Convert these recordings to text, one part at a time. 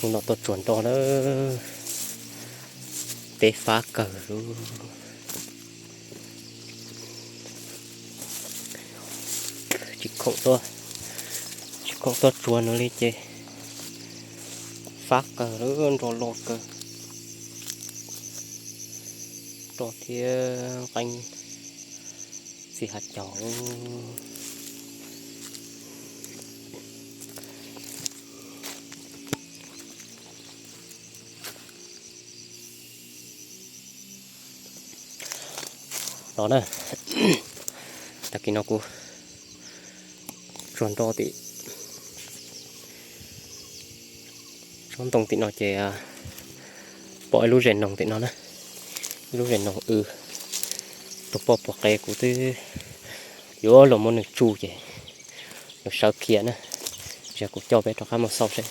Hnub no tuaj tsuag nroj na, peb fab kawg lub. Tsis khoom tuaj, tsis khoom tuaj tsuag no li ces fab kawg lub, nroj loj kawg. Nroj thiab nqeeb txij hav caug. Los na, tag kis no kuv tsuag nroj tim tsob ntoo tim no ces pom ib lub zes noog tim no na, ib lub zes noog w. Tus poj puag qe kuv twb yuav los muab nws tsuj ces nws sawv khiav na, ces kuv coj peb rov qab mus xauj seb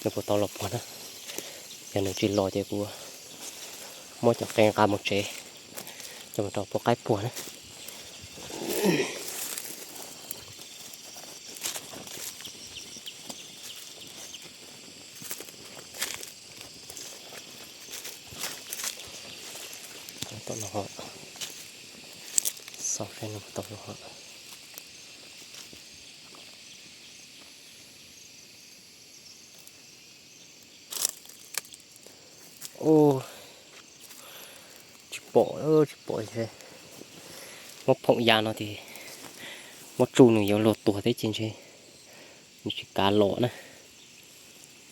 nws puas tau los puag na. Yog nws tsis los ces kuv muab cov qe nqa mus tsev, coj mus rau puag qaib puag na. Tom no, xauj seb nws puas tau los. Tsis pom, tsis pom. Muab phoom ya no ces muab tsuj nws yuav luag tuag thiab ces ntshe nws tsis kav los na.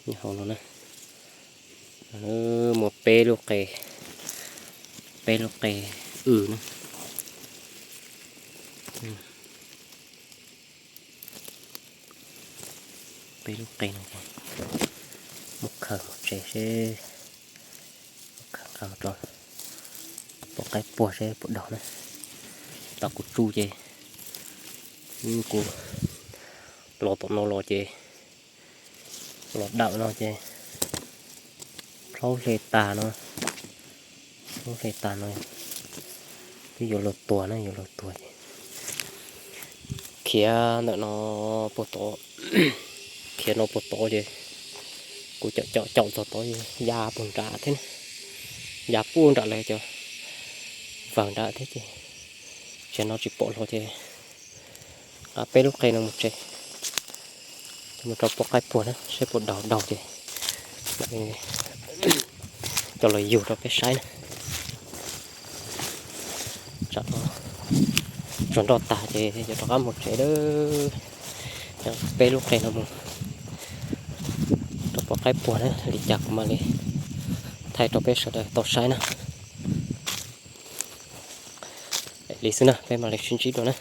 Nyob hauv no na, muaj peb lub qe, peb lub qe w na. Peb lub qe no ces muab khaws mus tsev seb, khaws nqa mus rau puag qaib puag seb puas daug na. Tau kuv tsuj ces kuv los tom no los ces los dawm no ces plaub hle tag no, plaub hle tag no twb yuav luag tuag na, yuav luag tuag ces khiav ntawm no puag tod, khiav no puag tod ces kuv caum caum caum txog tod ya puag nrad thiab, ya puag nram lawv cov vawg nrad thiab ces tsev no tsis pom los ces nqa peb lub qe no mus tsev, mus rau puag qaib puag na seb puas daug, daug ces mam li coj los yug rau peb saib na. Tsam no tsuag nroj tag ces yuav rov qab mus tsev lawm. Peb lub qe no mus rau puag qaib puag na, li cas kuv mam li thaij rau peb sawv daws tau saib na. Li xwb na, peb mam li sib ntsib dua na.